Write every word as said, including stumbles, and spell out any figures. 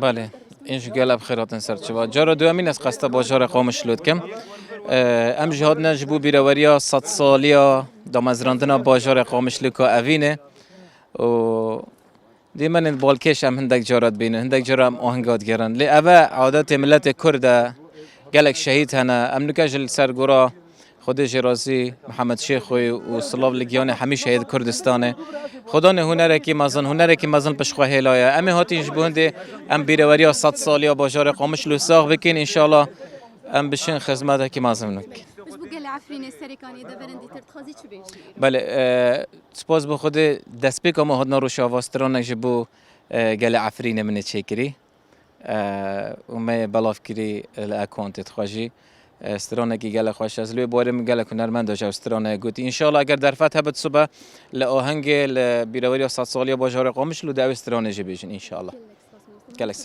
Belê, ên ji gel ev xêr hatin ser çiva. Cara duyemîn ez qesta bajarê Qamişlo dikim. Em jî hatine ji bo bîreweriya sedsaliya damezrandina bajarê Qamişlo ka evîn e. Û dîmenên balkêş em hindek cara dibînin, hindek cara em ahenga digerin. Lê ev e adetê miletê Kurd e. Gelek şehîd hene. Em nûke jî li ser gora Xwedê jê razî Mihemed Şêxoyê û silav li giyanê hemî şehîd Kurdistanê. Xudanê hunerekî mezin, hunerekî mezin pişt xwe hêlaye. Em ê hatîn ji bo hindê em bîreweriya sed saliya bajarê Qamişlo sax bikin. Înşallah em bişin xizmetekî mezin bikin. Ji bo gelê Efrînê serêkaniyê deverên dîtir dixwazî çi bêjî? Belê, e, spas bo Xwedê destpêka me hatina Rojava stranek ji bo, e, gelê Efrînê min ê çêkirî. E, û me belav kirî li ekontê dixwe jî. E, stranekî gelek xweş e. Ez li wê borê min gelek hunermend ji ew stranê gotî. Înşallah eger derfet hebit sibe li ahengê li bîreweriya sed saliya bajarê Qamişlo de ew stranê jî bêjin înşallah. Gelek sağ